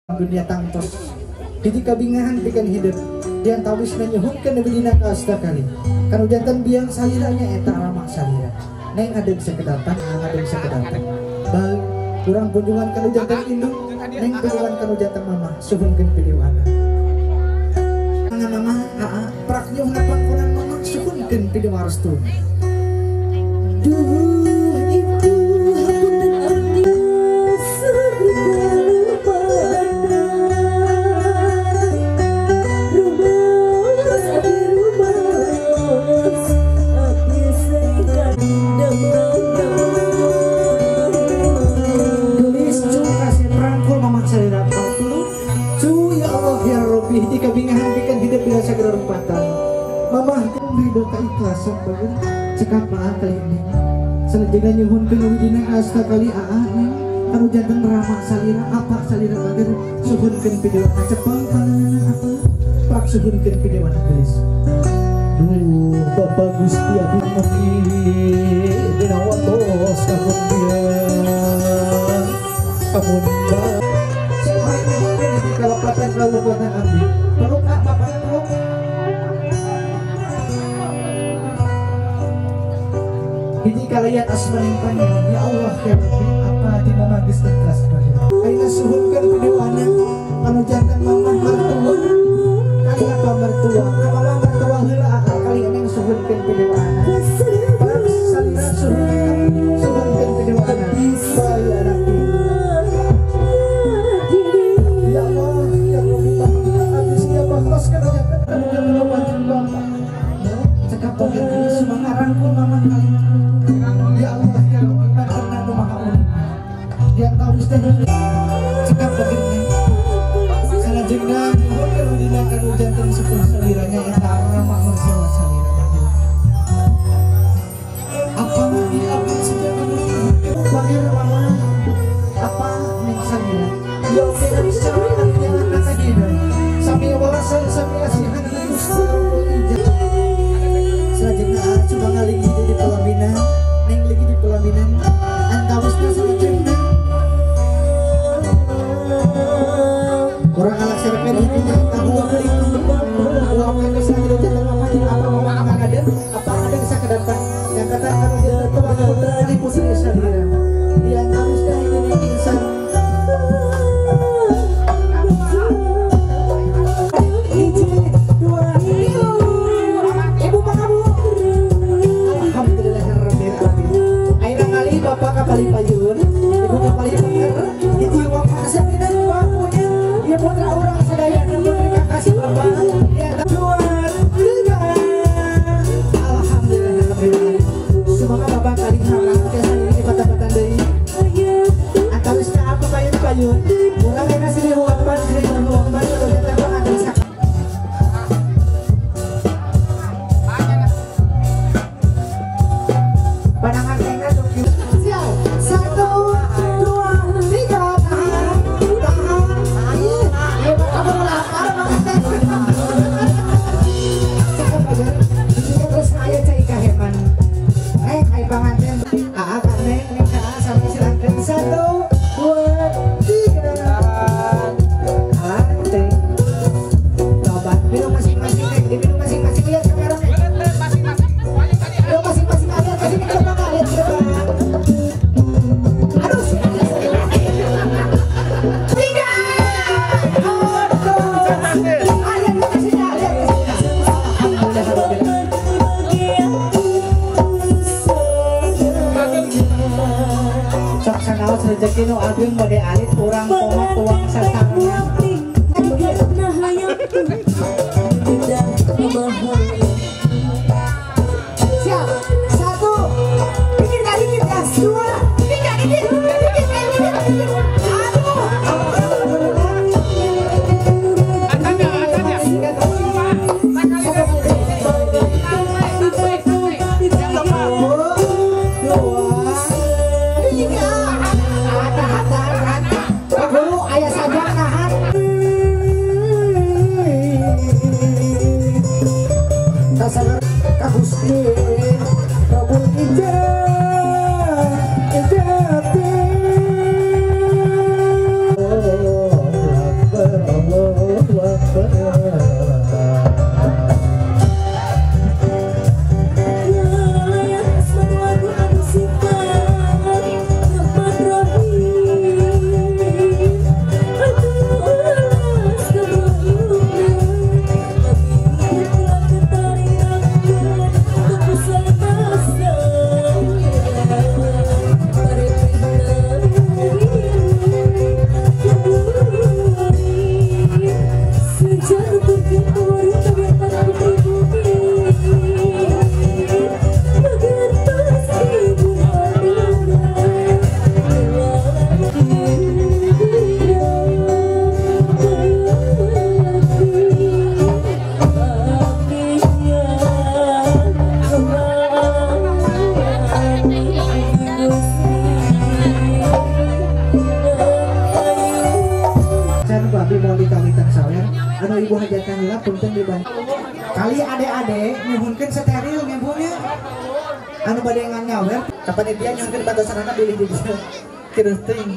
Dunia tangtos hiji kabingahan pikeun hidup dian tawisna nyuhunkeun dina kaasta kali kanu janten biang saliranya eta ramah salira neng ngadeg sakedapan ngadeg sakedapan bae kurang kunjungan kanu janten indung neng kunjungan kanu janten mamah suhunkeun pidiwana mama aa prak nyuhun pangkonan mamah suhunkeun pidiwarestu. Duh ibu hapunten abdi Keikhlasan bagus cekap maaf kali ini selanjutnya nyuhunkeun dina asta kali aa neng kanu janten ramah salira apa salira bager suhunkeun pidewana cepeng pananana apa prak suhunkeun pidewana gelis. Duh Bapak Gusti abdi mugi dina watos kapundian amun kalepatan kalepatan abdi peluk apa peluk hiji kalian asmaning pangeran ya Allah ya Rabbi apa di mama geus ikhlas bae ayeuna suhunkeun pidewana anu janten mamah mertua kali apa mertua ka mama mertua heula akal kali neng suhunkeun pidewana salira suhunkeun pidewana bae anak ya Allah ya Rabbi abdi siapa ikhlaskeun janten anu janten bapak cekap bae semangat rangkul mama kali ya Allah ya Rabbi karena nu maha unik yang tahu teh cekap begini salajengna nyuhunkeun dina kanu janten sepuh saliranya eta ramah mertua salira apa di abdi sejak panggil mama apa ning salira ya kira sareng anak kadina sami walasan sami asihan Gusti salajengna coba ngalingi di pelaminan neng lagi di pelaminan antawisna salajengna kurang alak serpen hatinya tahu uang itu saya jantan mama apa mama akan ada apa ada bisa kedapan yang kata kalau dia tetap putra di putri salira di antawisna ini insan hiji dua ibu pak kamu alhamdulillahirabbil alamin ayeuna kali bapak kapali payun ibu kapali peker hiji uang kasih dina punya ya putra urang sadaya terima kasih bapak ya dua tiga alhamdulillahirabbil alamin semoga bapak kali halang tiasa ini kota-kota deui antawisna apa payun payun urang enak sini huapan sini huapan rezeki nu ageng bade alit urang koma tuang sasarengan. Siap, satu, dikit kali dikit, dua, tiga, dikit, dikit, dikit, dikit. Aduh, ijati. Abdi mau dikawitan sawer anu ibu hajatan heula punten dibantu. Kali ade-ade nyuhunkeun steril ngempunya. Anu bade nyawer kapanitia nyuhunkeun batasanana bilih di dieu. Kieu teuing.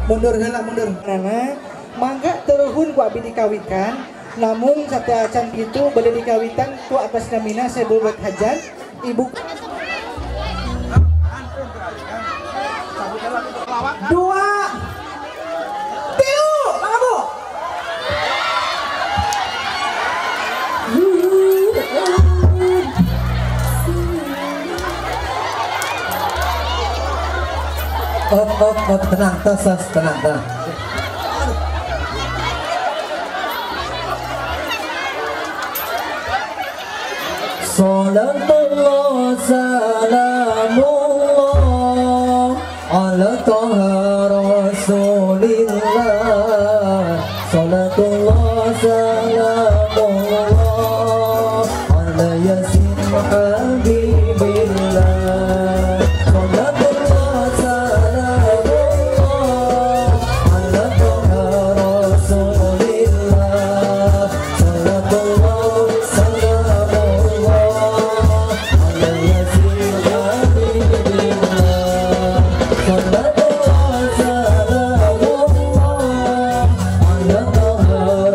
Mundur heula mundur. Nana mangga teruhun ku abdi dikawitan namung sateuacan kitu bade dikawitan ku atas namina sebulbat hajat ibu dua tilu mangga Bu. Op, tenang, tos, tenang, tenang. Salatullah salamullah ala Toha Rasulillah. Salatullah salamullah ala Yasin Habibillah. Salatullah salamullah ala Toha Rasulillah. Salatullah salamullah ala Yasin Habibillah. Salatullah salamullah ala Toha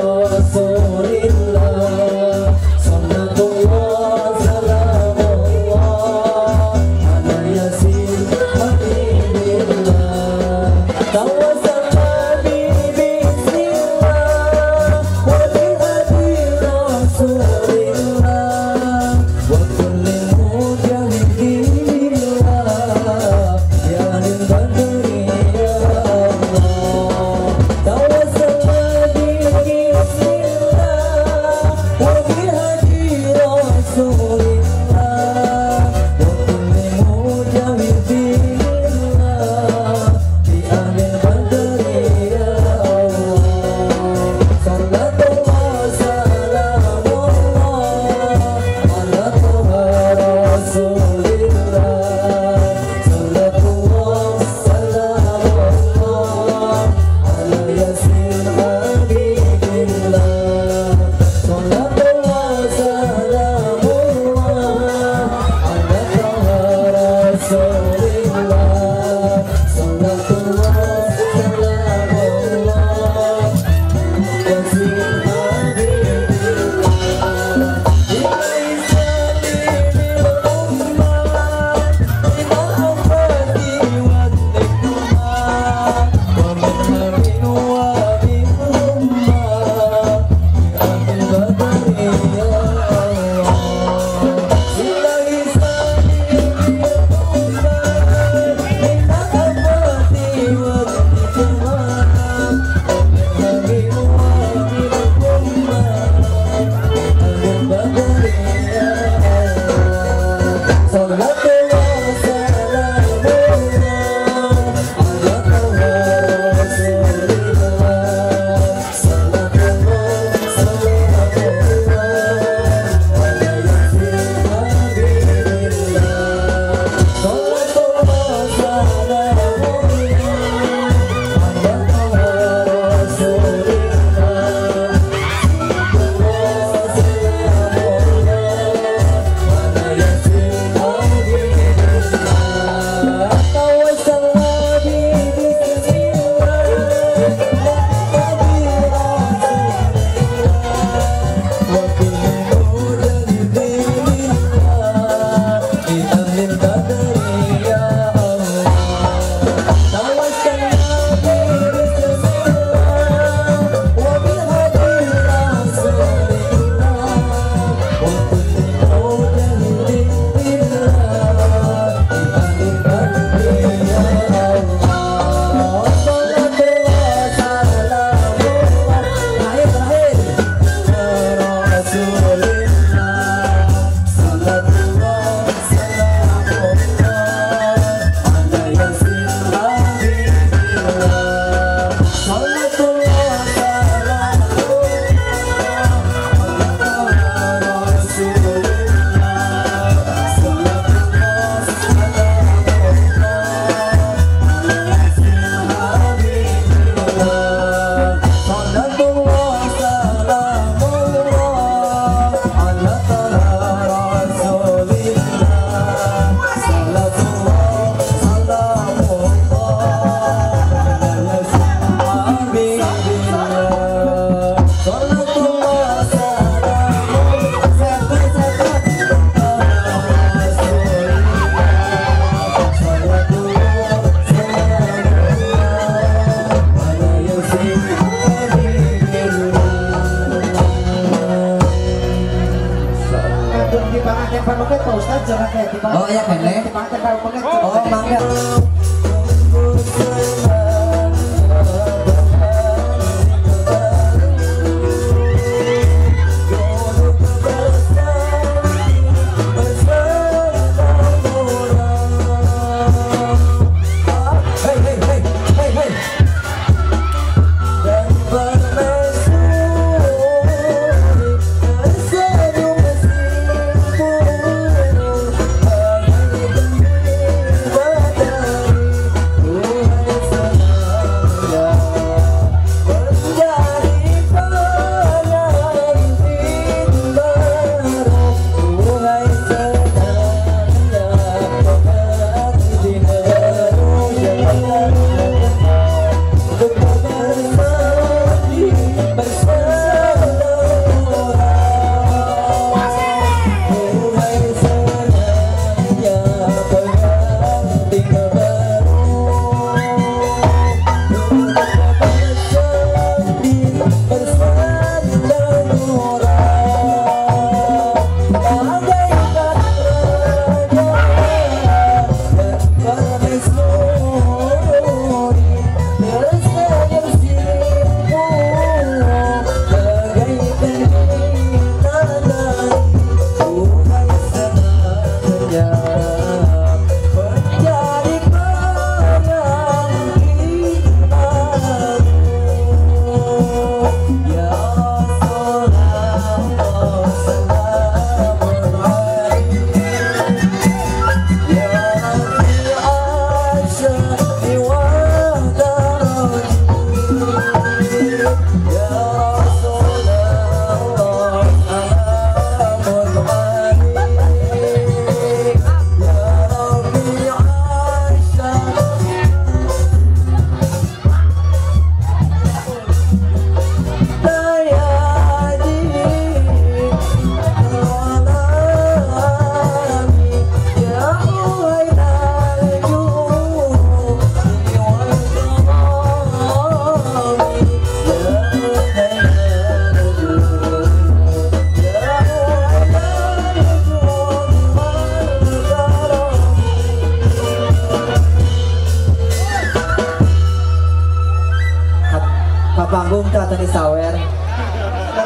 Ka panggung teh tadi sawer.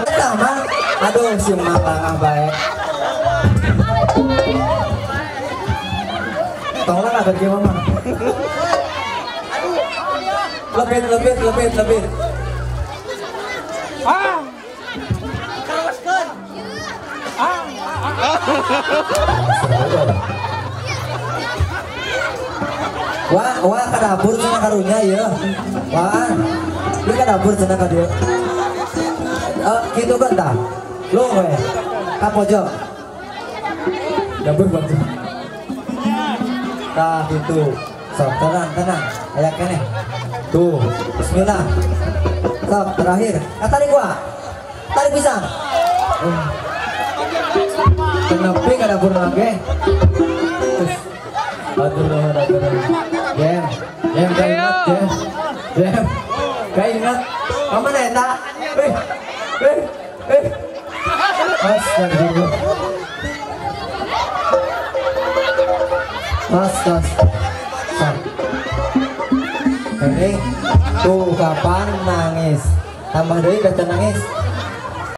Tah Mang, aduh si Mang langah bae. Tong lah kabar kieu mah. Lebih lebih lebih lebih. Ah. Teruskeun. Ah. Wah, wah ka dapur cenah karunya ieu. Wah. Ieu ka dapur cenah ka dieu. Kitu kan tah. Lu we. Ka pojok. Dapur pojok. Tah gitu. Sok tenang, tenang. Aya keneh. Tuh, bismillah. Sok terakhir. Ah, tarik gua. Tarik pisang. Kenepi ka dapur lagi. Aduh, aduh, aduh. Jam, jam, kaingat, jam, jam, kaingat. Kamu eta? Eh, eh, eh. Astagfirullah. Tas, tas. Sok. Ini tuh kapan nangis? Tambah deui bete nangis.